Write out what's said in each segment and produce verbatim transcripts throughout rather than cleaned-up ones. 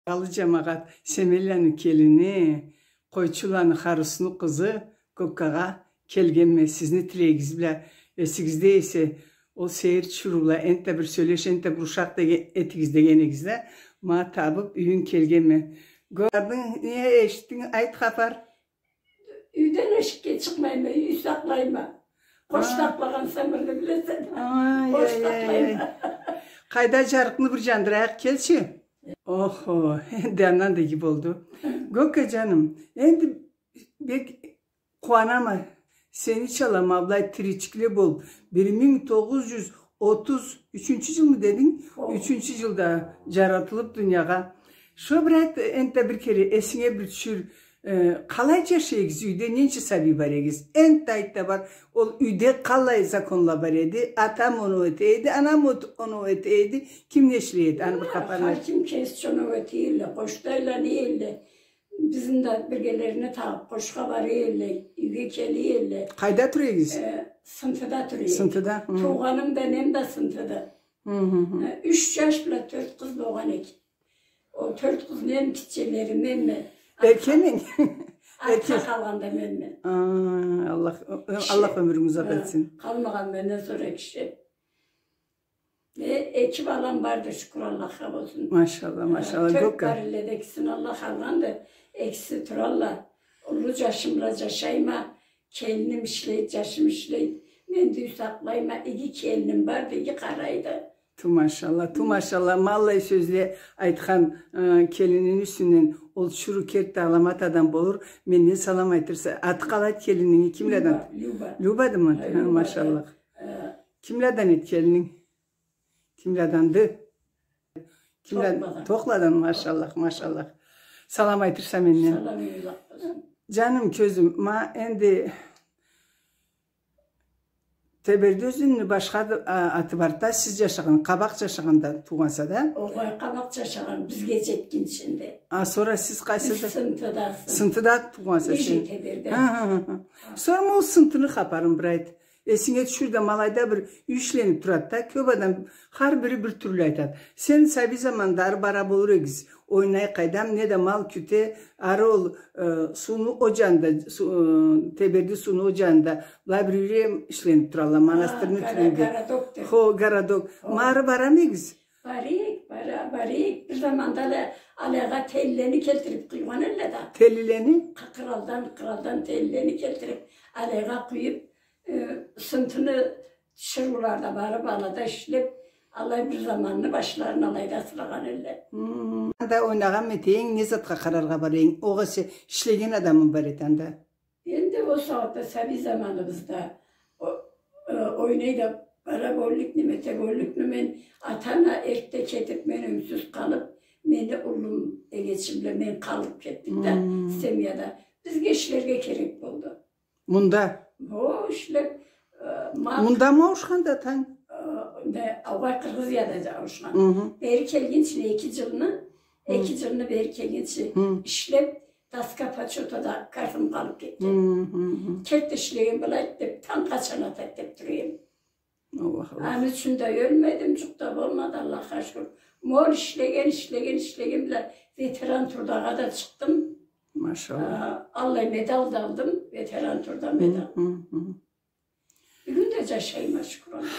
Къаллы джамагъат, Семенланы келини, Къойчуланы Харусну къызы Гоккагъа келгенме, сизни тилегигиз бла. Эсигизде эсе, ол сейир тиширыула, энтда бир сёлеш, энтда бир ушакъ деген, этигиз деген эдигиз да, ма табыб, юйюн келгенме. Гёрдюнг, не эшитдинг, айт хапар. Юйден эшикге чыкъмайма, юй сакълайма. Къош сакълагъан сабырны билесе да. Ай, къош сакълайма. Къайда, джарыкъны бир джандырайыкъ, келчи. Охо, энди андан да иги болду. Гокка джаным, энди бек къууанама, сени чала ма былай тиричликле болуб, бир минг тогъуз джюз отуз ючюнчю джылмы дединг? О. Ючюнчю джылда джаратылыб дуниягъа. Шо, брат, энтда бир кере эсинге бир тюшюр, э, къалай джашай эдигиз юйде, ненча сабий бар эдигиз? Энтда айт да бар, ол юйде къалай законла бар эди? Атам оноу эте эди, анам от-, оноу эте эди, ким не ишлей эди? Аны бир хапарын айт. Хар ким кесича оноу эте эдиле, къошдайла, не эдиле. Бизни да биргелерине тагъыб, къошха бара эдиле, юйге келе эдиле. Къайда тура эдигиз? Э, Сынтыда тура эдик. Сынтыда, хы. Туугъаным да, мен да Сынтыда. Хы, хы, хы. Э, юч джаш бла тёрт къыз болгъан эдик. Ол тёрт къызны эм гитчелери менме. Эркенминг? Артха къалгъан да менме. А, Аллах, Аллах ёмюрюнгю узакъ этсин. Къалмагъан менден сора киши. Э, эки балам барды, шукур Аллахха болсун. Машалла, э, машалла, тёрт Гокка. Бар эдиле да, экисин Аллах алгъанды. Экиси туралла. Уллу джашым бла джашайма, келиним ишлейди, джашым ишлейди. Мен да юй сакълайма, иги келиним барды, иги къарайды. Ту машалла, ту машалла. Ма аллай сёзле айтхан, э, келинини юсюнден, ол тиширыу керти аламат адам болур. Менден салам айтырса. Аты къалайды келининги, кимладан? Люба, Люба. Любадымы? Хы, Люба, машалла. Э, Кимладан эди келининг? Кимладанды? Кимла-, Тохладан. Тохладан, машалла, машалла. Салам айтырса менден. Салам, узакъ болсун. Джаным, кёзюм, ма энди Теберди ёзюнню башха ады, а, аты барды да, сиз джашагъан, къабакъ джашагъанда туугъанса да? Огъай, къабакъ джашагъан, бизге джетгинчинде. А, сора сиз къайсыда? Биз Сынтыда. Сынтыда туугъанса сен? Нижний Теберди. Хы, хы, хы, хы. Сора ма ол Сынтыны хапарын бир айт. Эсинге тюшюр да, ма алайда бир юй ишленип турады да, кёп адам, хар бири бир тюрлю айтады. Сен сабий заманда ары бара болур эдигиз, ойнай къайдам, не да мал кюте, ары ол, э, сууну о джанында, су-, э, Теберди сууну о джанында, былай бир юй ишленип туралла, монастырны тюбюнде. Городок деп. Хо, городок. Хо. Ма ары барамы эдигиз? Барыйыкъ, бара-, барыйыкъ. Бир заманда алай, алайгъа телилени келтирип къуйгъан элле да. Телилени? Къы-, къралдан, къралдан телилени келтирип, алайгъа къуюп, э, Сынтыны тиширыулада барып, алада ишлеп, алай бир заманны башларын алайда асырагъан элле. Хм. Анда ойнагъанмы эте эдинг, не затха къараргъа бара эдинг? Огъесе ишлеген адамынг бар эди анда? Энди ол сагъатда сабий заманыбызда о-, э, ойнай да бара боллукъ, неме эте боллукъму, мен ата-ана эртде кетип, мен юйсюз къалып, мени уллум, эгечим бла мен къалып кетдик да, хм, семьяда. Бизге ишлерге керек болду. Мында? Хо, ишлеп, э, ма- Мындамы ауушханды атанг? Э, не, огъай, Къыргъызияда да ауушхан. Хы-хы. Бери келгинчи эки джылны, хы, эки джылны бери келгинчи, хы, ишлеп, доска почёта да картым къалып кетген. Хы, хы, хы. Керти ишлеген болайды деп, танг къачан атады деп тура эдим. Аллах, Аллах. Аны ючюн да ёлмедим, джукъ да болмады, Аллахха шукур. Мол ишлеген, ишлеген, ишлеген бла ветеран трудагъа да чыкъдым. Машаллах. А, аллай медал да алдым, ветеран труда медал. Хы, хы, хы. Бюгюн да джашайма, шукур Аллахха.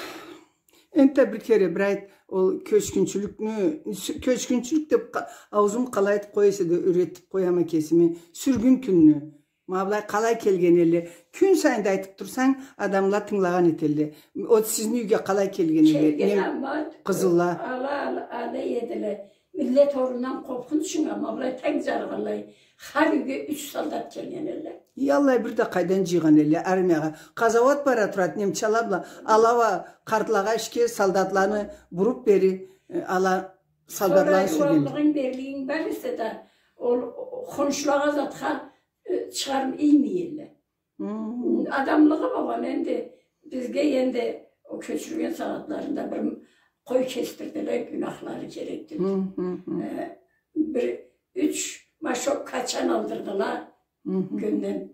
Энтда бир кере бир айт, ол кёчгюнчюлюкню, сю-, кёчгюнчюлюк деп къа-, аузум къалай этип къой эсе да, юретип къояма кесими, сюргюн кюнню. Ма былай къалай келген элле? Кюн сайын да айтып турсанг, адамла тынгылагъан этелле. Ол сизни юйге къалай келген элле? Келген, ама къызылла. Ала, ала, ала эдиле. Миллет орнундан къопхунчунга, ма былай танг джарыгъанлай, хар юйге юч солдат келген элле. Эй, аллай бир да къайдан джыйгъан элле армиягъа? Къазауат бара турады, немчала бла. Ала уа къартлагъа ишге солдатланы буруп бери, э, ала солдатланы сюрген. Сора юаллыгъынг-берлигинг бар эсе да, ол хоншулагъа затха э, чыгъарып иймей элле. Хм. Адамлыгъы болгъан энди, бизге энди ол кёчюрген сагъатларында бир къой кесдирдиле, гюнахлары керекди. Хм, хм, хм. Э, бир юч машок качан алдырдыла, хм, кёнден.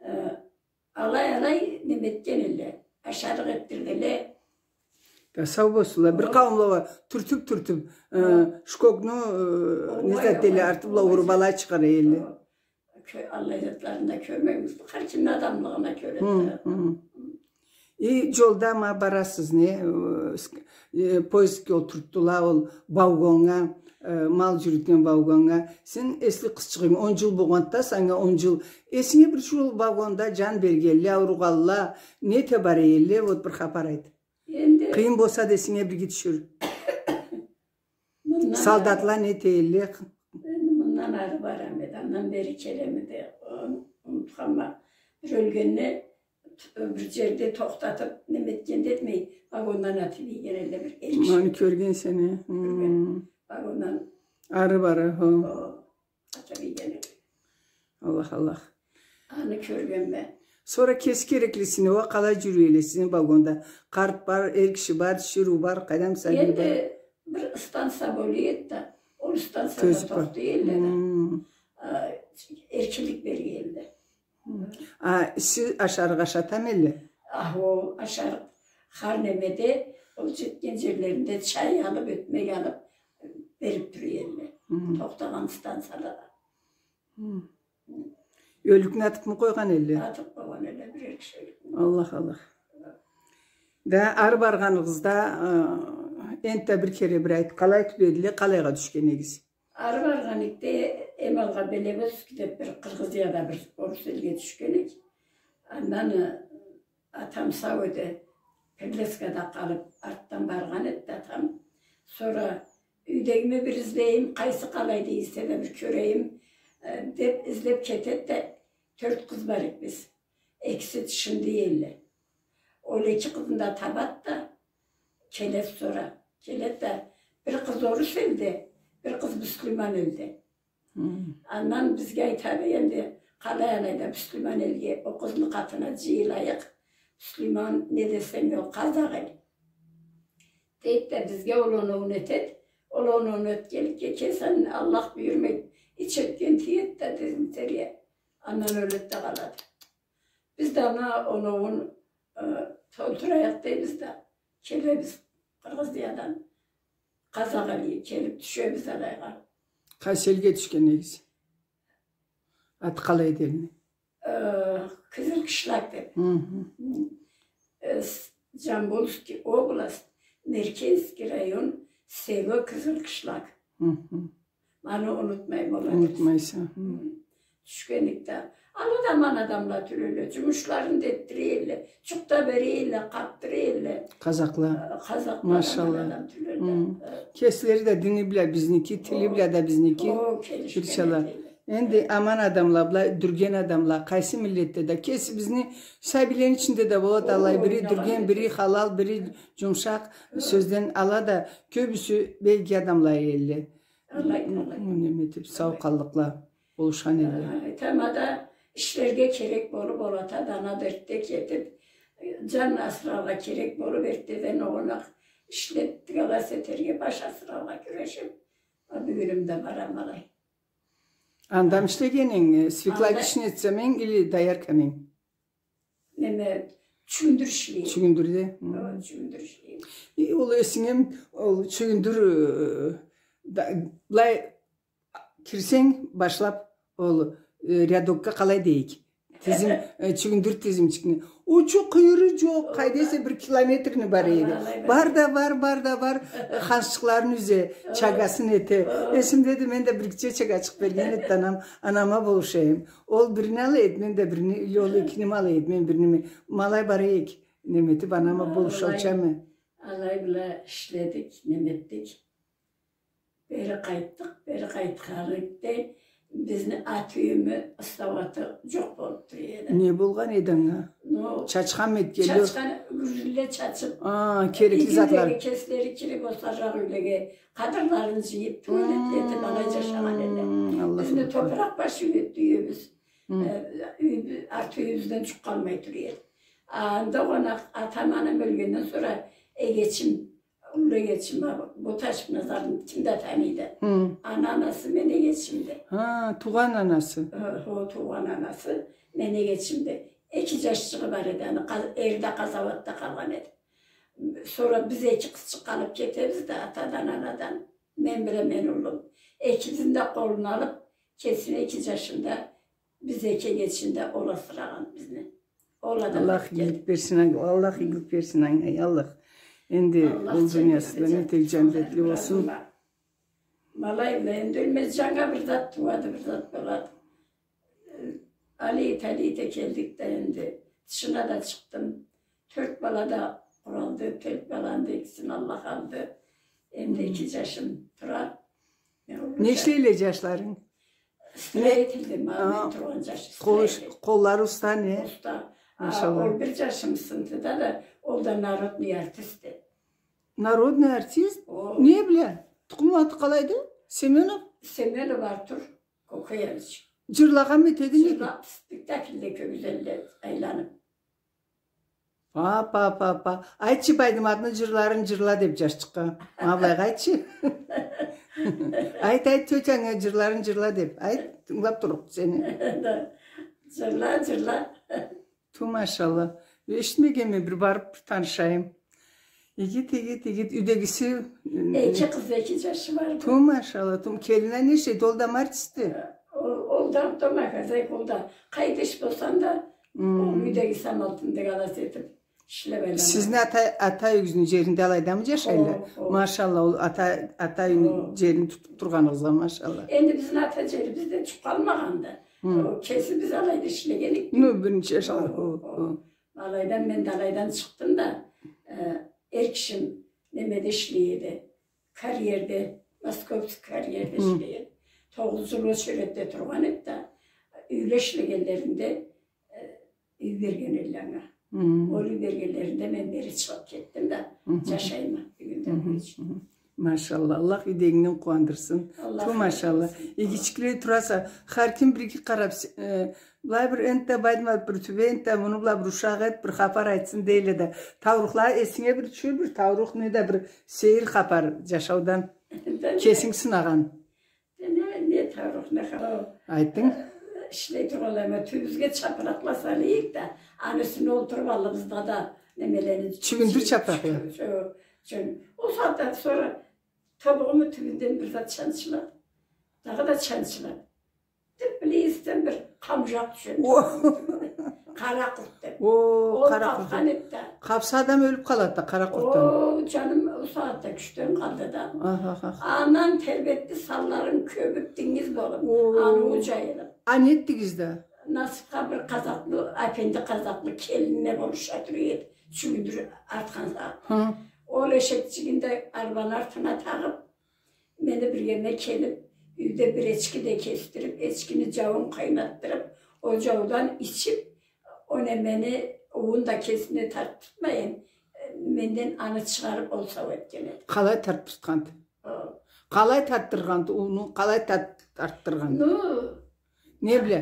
Э, алай-алай неме этген элле, ашарыкъ этдирдиле. Да сау болсунла. Бир къауумла уа тюртюп-тюртюп, э, шкокну, э, не зат дейле, артыбла уруп алай чыгъара элле. Кё-, аллай затларын да кёрмегенбиз. Хар кимни адамлыгъына кёре да. Хы, хы. И джолда ма барасыз, не, э, ск-, э, поездге олтуртдула ол вагоннга, э, мал джюрютген вагоннга. Сен эсли къызчыгъынг, он джыл болгъанды да санга, он джыл. Эсинге бир джол вагонда джан бергенле, ауругъанла, не эте бара элле, вот бир хапар айт. Энди къыйын болса да эсинге бирге тюшюр. Мындан ары... Солдатла не эте элле? Энди мындан ары барама эди, андан бери келеме да, ун-, унутханма. Бир ёлгенни бир джерде тохтатып, неме этгенде этмей, вагондан атып ийген элле бир эркиши. Аны кёргенсе не? Кёргенме. Хы. Вагондан. Ары бара, хо. Хо. Атып ийген элле. Аллах, Аллах. Аны кёргенме. Сора кеси кереклисине уа къалай джюрюй элле сизни вагонда? Къарт бар, эркиши бар, тиширыу бар, къайдам, сабий бар. Энди бир станция бола эди да, ол станцияда тохтай элле да. Хы. А, эркинлик бере элле. Хы. А сиз ашарыкъ ашатама элле? Ахо, ашарыкъ. Хар немеде, ол джетген джерлеринде чай алып, ётмек алып, берип тура элле. Хы. Тохтагъан станциялада. Хы. Ёлюкню атыпмы къойгъан элле? Атып къойгъан элле, бир эркиши ёлюкню. Аллах, Аллах. Да ары баргъаныгъызда, э, энтда бир кере бир айт, къалай тюбедиле, къалайгъа тюшген эдигиз? Ары баргъан эдик да, эм алгъа Белевозский деп бир Къыргъызияда бир орус элге тюшген эдик. Андан, э, атам сау эди, Перлескада къалып, артдан баргъан эди атам. Сора юйдегими бир излейим, къайсы къалайда эсе да бир кёрейим, э, деп излеп кетеди да, тёрт къыз бар эдик биз. Экиси тышында элле. Ол эки къызны да табады да, келеди сора. Келеди да, бир къыз орус элде, бир къыз муслиман элде. Хы. Андан бизге айтады, энди, къалай алайда муслиман элге, ол къызны къатына джыйылайыкъ. Муслиман, не десенг, ол къазакъ эл. Дейди да, бизге ол оноуну этеди. Ол оноуну этгенликге, кесин Аллах буюрмайды. Ич этген тиеди да, дезинтерия. Андан ёледи да къалады. Биз да аны оноуун, э, толтурайыкъ дейбиз да, келебиз Къыргъызиядан, Къазакъ элге келип тюшебиз алайгъа. Къайсы элге тюшген эдигиз? Аты къалай элни? Э, Кызыл Кышлак деп. Хы хы. Хы. Э, с-, Джамбулский область, Меркенский район, село Кызыл Кышлак. Хы хы. Ма аны унутмайма. Унутмайса. Хы. Тюшген эдик да. Ала да аман адамла тюл элле. Джумушларын да этдире элле. Джукъ да бере элле, къатдыра элле. Къазакъла. Э, къазакъла. Машалла. Аман адам тюл элле. Хы. Э. Кеслери да дини бла бизники, тили бла да бизники. О, келишген эте элле. Энди аман адамла бла, дюрген адамла, къайсы миллетде да, кесибизни сабийлени ичинде да болады алай, бири дюрген, бири халал, бири джумушакъ. Хы. Сёзден ала да, кёбюсю бек иги адамла элле. Алай, алай. Неме этип, сау къаллыкъла болушхан элле. Айтама да, ишлерге керек болуп, ол ата да ана да эртде кетип, джан асыраргъа керек болуп, эртдеден огъуна ишлеп, тыгалас этерге, баш асыраргъа кюрешип, а, бюгюнюм да барама алай. Анда ишлегенинг, э, свекла ишни этсеминг или дояркаминг? Неме, чюгюндюр ишлейме. Чюгюндюрде? Хы. Хы, чюгюндюр ишлейме. Э, ол эсингем, ол чюгюндюр, э, да, былай кирсенг, башлап, ол, э, рядокга къалай дейик? Тизим, э, чюгюндюр тизимчикни. Учу-къыйыры джокъ, къайда эсе бир километрни бар эди. Алай, алай. Бар да бар, бар да бар, э, ханчыкъларын юзе, чагасын эте. Хы. Эсимдеди, мен да бир гитче чагачыкъ берген эди анам, анама болушайым. Ол бирини ала эди, мен да бирини, или ол экиними ала эди, мен бириними. Ма алай бара эдик, неме этип, анама болушалча эме. Алай бла ишледик, неме этдик. Бери къайтдыкъ, бери къайтханлыкъда бизни ат юйюмю ыстауаты джокъ болуп тура эди. Не болгъан эди анга? Ну, чачханмы эди, келди? Чачхан, гюржюле чачып, а, керекли затларын. Кеслери кирип, ол сажакъ юйлеге къадырларын джыйып, тюбет этип, алай джашагъан элле. Хм, Аллах. Бизни топуракъ баш юй эди юйюбюз. Хм. Э, юйюбюз, ат юйюбюзден джукъ къалмай тура эди. Анда огъуна атам, анам ёлгенден сора эгечим, уллу эгечим, а, Боташев Назарны ким да таныйды. Хм. Аны анасы мени эгечимди. Ха, туугъан анасы. Э, хо, туугъан анасы мени эгечимди. Эки джашчыгъы бар эди, аны къаз-, эри да къазауатда къалгъан эди. Сора биз эки къызчыкъ къалып кетебиз да, атадан, анадан. Мен бла мени уллум. Экибизни да къолуна алып, кесине эки джашын да биз эки эгечни да ол асырагъан бизни. Ол адам... Аллах игилик берсин анга, Аллах игилик берсин анга, ай Аллах. Энди ол дуниясы да не тек джандетли болсун. Малай бла энди ёлмез, джангы бир зат тууады, бир зат болады. Алай эте, алай эте келдик да, энди тышына да чыкъдым. Тёрт бала да къуралды, тёрт баланы да экисин Аллах алды. Энди эки джашым турады. Не ишлейле джашларынг? Строительде, ма мен тургъан джаш строитель. Къоллары уста, не? Уста. Машаллах. Ол бир джашым сынтыда да, ол да народный артистди. Народный артист? О. Не бла? Тукъуму, аты къалайды? Семёнов? Семёнов Артур Кокоевич. Джырлагъанмы этеди, не? Джырлап, спектакльде кёргюзелле айланып. Па, па, па, па. Айтчы, Байдыматны джырларын джырла деп джашчыкъгъа. Ма былайгъа айтчы. Айт, айт, тётянга джырларын джырла деп. Айт, тынгылап турурукъ сени. Да. Джырла, джырла. Ту, машалла. Эшитмегенме, бир барып бир танышайым. Игит, игит, игит. Юйдегиси... Эки къыз, эки джашы барды. Ту, машалла, ту. Келин а не ишлейди? Ол да ма артистди? Ол, ол да домохозяйка, ол да. Къайда иш болсанг да, ол юйдеги самалтын да алас этип ишлеп айланады. Сизни ата, ата юйюгюзню джеринде алайдамы джашайла? О, о. Машалла, ол ата, ата юйню джерин тутуп тургъаныгъызгъа, машалла. Энди бизни ата джерибиз да джукъ къалмагъанды. О, кесибиз алайда ишлеген эдик. Ну, биринчи джашагъан. О, о. Алайдан, мен да алайдан чыкъдым да, э, эр кишим немеде ишлей эди. Карьерде, московский карьерде ишлей эди. Тогъуз джыл очередьде тургъан эди да, юйле ишлегенлеринде, э, юй берген эдиле анга. Ол юй бергенлеринде мен бери чыгъып кетдим да, джашайма бюгюннге дери. Машалла, Аллах юйдегингден къууандырсын. Аллах разы болсун. Ту, машалла. Игичиклей тураса, хар ким бир иги къарап, э, былай бир энтда Байдымат, бир тюбе энтда муну бла бир ушакъ эт, бир хапар айтсын дейле да. Таурухла эсинге бир тюшюр, бир таурух неда бир сейир хапар джашаудан. Кесинг сынагъан. Не, не таурух, не хапар. Айтдынг? Э, ишлей тургъанлайыма тюбюбюзге чапыракъла салайыкъ да, аны юсюне олтуруп аллыбызда да немелени... Чюгюндюр чапыракъла. Чё, чё, чё. Ол сагъатдан сора тобугъуму тюбюнден бир зат чанчылады. Дагъыда чанчылады. Деп, биле эсден бир къамджакъ тюшеди. О! Къара къурт деп. О, къара къурт. Ол къапхан эди да. Къапса адам ёлюп къалады да къара къуртдан. О, джаным ол сагъатда кючден къалды да. Аха, аха. Андан тербетди, санларым кёбюп, дингиз болуп, аны уу джайылып. А не этдигиз да? Насыпха бир къазакълы, апенди къазакълы келинле болуша тура эди, чюгюндюр артхан сагъат. Хы. Ол эшекчигин да арбаны артына тагъып, мени биргеме келип, юйде бир эчки да кесдирип, эчкини джауун къайнатдырып, ол джаудан ичип, ол немени, уун да кесине тартдыртмайын, менден аны чыгъарып, ол сау этген эди. Къалай тартдыртханды? О. Къалай тартдыргъанды, ууну къалай тарт-, тартдыргъанды? Ну, не бла?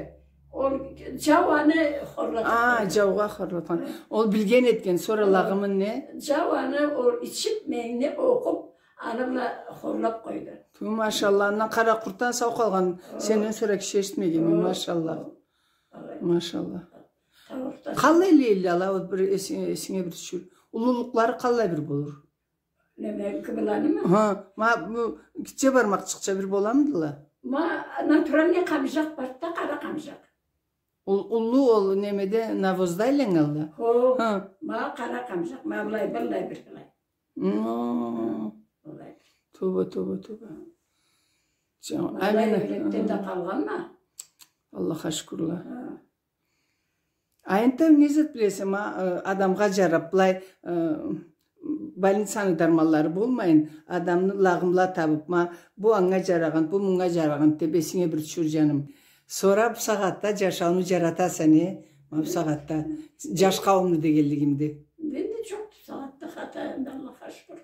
Ол джау аны хорлатып къойду. А, джаугъа хорлатхан. Хы. Ол билген этген, сора лагъымын не? Джау аны ол ичип, мени окъуп, аны бла хорлап къойду. Ту, машалла, андан къара къуртдан сау къалгъан, сенден сора киши эшитмегенме, машалла. Алай. Машалла. Къаллайла эдиле ала, ол бир эси-, эсинге бир тюшюр. Уллулукълары къаллай бир болур? Неме, къыбыланымы? Ха, ма бу гитче бармакъчыкъча бир боламыдыла? Ма натуральный къамджакъ барды да, къара къамджакъ. Ол уллу, ол немеде, навозда айланнганла? Хо, ма къара къамджакъ, ма былай, былай бир былай. Ма. Былай. Тоба, тоба, тоба. Джан, ма алай ёлекден да къалгъанма. Аллахха шукурла. Ха. А энтда не зат билесе, ма, э, адамгъа джарап, былай, э, больницаны дарманлары болмайын, адамны лагъымла табып, ма, бу анга джарагъан, бу мунга джарагъан деп эсинге бир тюшюр, джаным. Сора бусагъатда джашауну джаратаса не? Ма бусагъатда джаш къауумну дегенлигимди. Менде джокъду бусагъатда хатайым да, Аллахха шукур.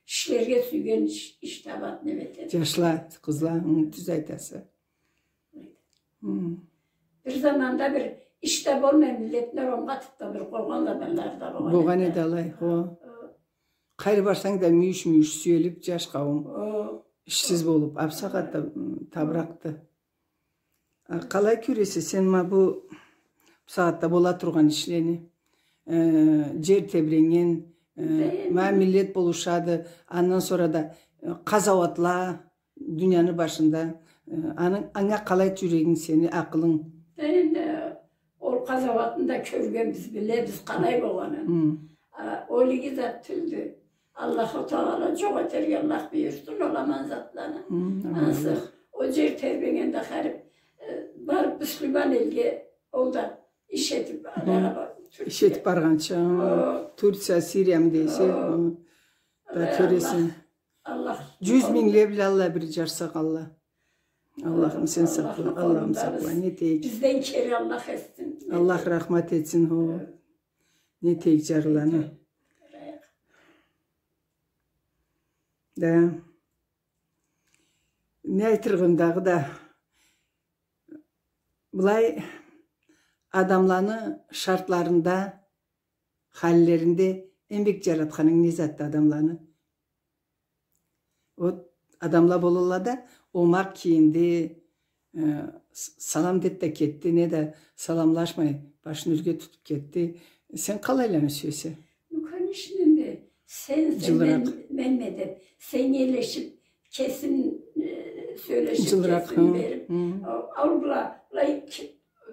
Ишлерге сюйген иш, иш табады, неме этеди. Джашла, къызла, хы, тюз айтаса. Хы. Бир заманда бир иш да болмай, миллетни орамгъа атып да бир къойгъан заманлары да болгъан эди. Болгъан эди алай, хо. Хо. Къайры барсанг да мюйюш-мюйюш сюелип, джаш къауум. Хо. Ишсиз болуп, а бусагъатда, хы, табыракъды. А, къалай кёресе сен ма бу, бусагъатда бола тургъан ишлени? Э, джер тебреннген, Э, ма миллет болушады, андан сора да, э, къазауатла дунияны башында. Э, аны, анга къалай джюрегинг сени, акъылынг? Да энди ол къазауатны да кёргенбиз, билебиз къалай болгъанын. Хы. А, ол иги зат тюлдю. Аллаху Тагъала джокъ этерге Аллах буюрсун ол аман затланы. Хы, амин. Ансы, Аллах. Ол джер тербенгенде харип, э, барып муслиман элге ол да иш этип, хы, алайгъа бар-, иш этип баргъанча, хы. О. Турция, Сириямы дейсе, о. О. Да, алай кёресе. Аллах, Аллах. Джюз мингле бла Аллах бир джарсакъ, Аллах. Аллахым, сен сакъла, Аллахым, сакъла, не этейик. Бизден кери Аллах этсин. Аллах рахмат этсин, хо. Не этейик, джарланы. Да. Не айтырыгъым дагъыда? Былай адамланы шартларында, халлеринде эм бек джаратханынг не затды адамланы? Вот адамла болалла да, омакъ кийинди, э, с-, салам деб да кетди, не да саламлашмай, башын ёрге тутуб кетди. Сен къалайланы сюесе? Ну, конечно, энди, сен, сен, мен, менме деб, сен элешиб, кесин, э, сёлешиб, кесин бериб, а, ол бла, былай,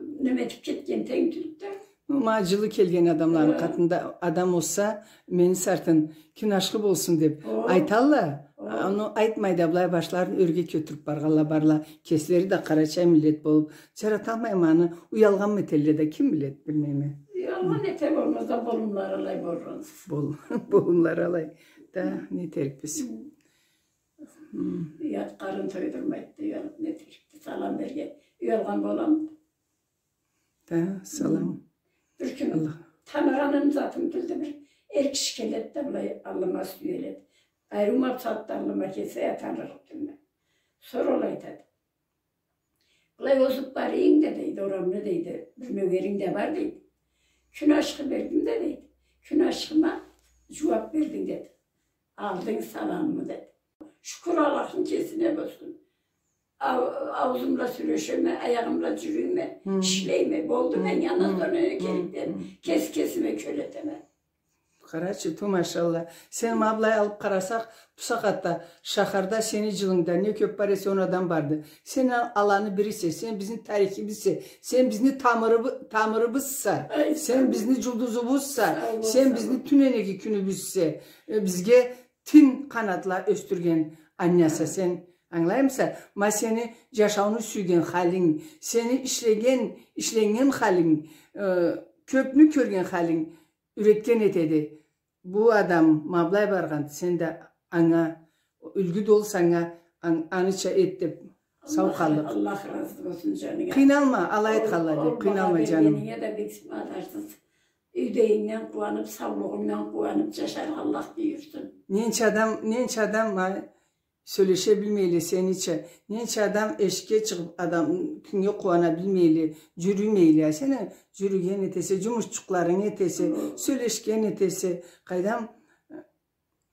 неме этиб кетген тенг тюлдю да. Ну, ма джылы келген адамланы къатында адам болса, мени сартын кюн ашхы болсун деб айталла. О. Аны айтмай да, былай башларын ёрге кётюрюб баргъанла барла. Кеслери да къарачай миллет болуб, джараталмайма аны, уялгъанмы этелле да, ким биледи, билмейме. Уялгъан эте болмаса, болумлары алай болгъансыз. Бол-, болумлары алай. Да, не этерикбиз? Хы. Уят къарын тойдурмайды, уялыб не этерикди, салам берген. Уялгъан боламды. Да, салам. Бир кюн таныгъаным затым тюлдю, бир эр киши келеди да, былай аллыма сюеледи. Айрылмаб сагъатда аллыма келсе, я танырыкъ тюлме. Сора ол айтады. Былай озуб барайым да, дейди, орамны, дейди, бир нёгеринг да бар, дейди. Кюн ашхы бердим да, дейди. Кюн ашхыма джууаб бердинг, деди. Алдынг саламымы, деди. Шукур Аллахны кесине болсун. Ау-, аузум бла сёлешеме, аягъым бла джюрюйме, ишлейме. Болду, мен андан сора не керекди? Кес-, кесиме кёл этеме. Къарачы, ту, машалла. Сен ма былай алыб къарасакъ, бусагъатда шахарда сени джылынгда не кёб бар эсе, он адам барды. Сен а-, аланы бирисе, сен бизни тарихибизсе, сен бизни тамырыбы-, тамырыбызса, сен бизни джулдузубузса, сен бизни тюненеги кюнюбюзсе, э, бизге тин къанатла ёсдюрген анняса сен, ангылаймыса? Ма сени джашауну сюйген халинг, сени ишлеген, ишленнген халинг, э, кёбню кёрген халинг юретген этеди. Бу адам ма былай баргъан, сен да анга юлгю да ол, анга ан-, аныча эт деб. Сау къаллыкъ. Аллах разы болсун джанынга. Къыйналма, алай айтханла деб, къыйналма, джаным. Ол бала бергенинге да бек мадарсыз. Юйдегингден къууаныб, саулугъунгдан къууаныб джашаргъа Аллах буюрсун. Ненча адам, ненча адам, а, сёлеше билмейле сенича. Ненча адам эшикге чыгъыб, адам кюннге къууана билмейле, джюрюмейле. А сен а джюрюген этесе, джумушчукъларынгы этесе, сёлешген этесе. Къайдам,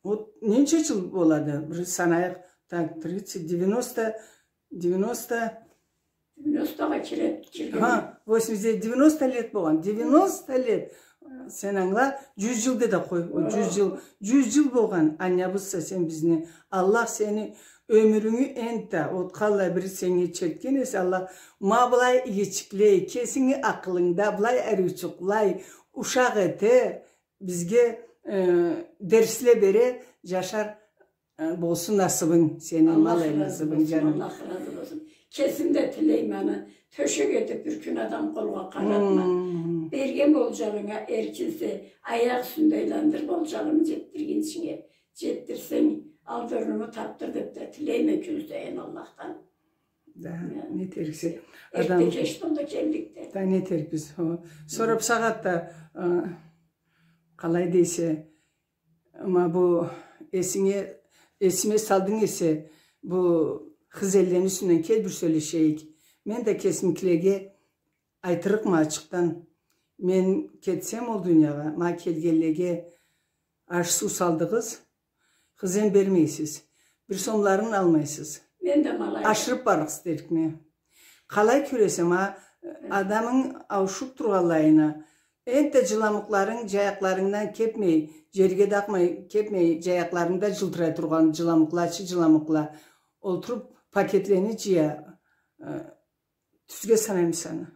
вот ненча джыл болады? Бир санайыкъ. Так, тридцать, девяносто, девяносто. Девяностогъа кире-, кирген. Ха, восемьдесят девять, девяносто лет болгъан. Девяносто лет. Сен ангыла, джюз джыл да къой. О, джюз джыл, джюз джыл болгъан. Аннябызса сен бизни. Аллах сени ёмюрюнгю энтда, отха аллай бир сеннге чертген эсе, Аллах, ма былай игичиклей, кесинги акъылынгда былай ариучукълай, ушакъ эте, бизге, э, дерсле бере, джашар, э, болсун насыбынг сени, ма алай насыбынг, джаным. Аллах разы болсун. Кесим да тилейме аны. Тёшек этиб бир кюн адам къолгъа къаратма. Берген болджагъынга эркинсе, аякъ юсюнде айландыр болджагъынгы джетдиргинчинге. Джетдирсенг, алды орнунгу табдыр деб да тилейме кюн сайын Аллахдан. Да, не этериксе. Эртде-кеч болду келликди. Да, не этерикбиз. Хо. Сора бусагъатда, а, къалай дейсе, ма бу эсинге, эсиме салдынг эсе, бу хыз эллени юсюнден кел бир сёлешейик. Мен да кесимикилеге айтырыкъма ачыкъдан. Мен кетсем ол дуниягъа, ма келгенлеге аш-суу салдыгъыз, хызен бермейсиз. Бир сомларын алмайсыз. Мен да ма алай. Ашырыб барыгъыз дерикме. Къалай кёресе, ма, адамынг ауушуб тургъанлайына, Энтда джыламукъларынг джаякъларынгдан кепмей, джерге дакъмай кепмей, джаякъларынгда джылтырай тургъан джыламукълачы, джыламукъла. Олтуруп пакетлени джыя, э, тюзге санаймыса аны?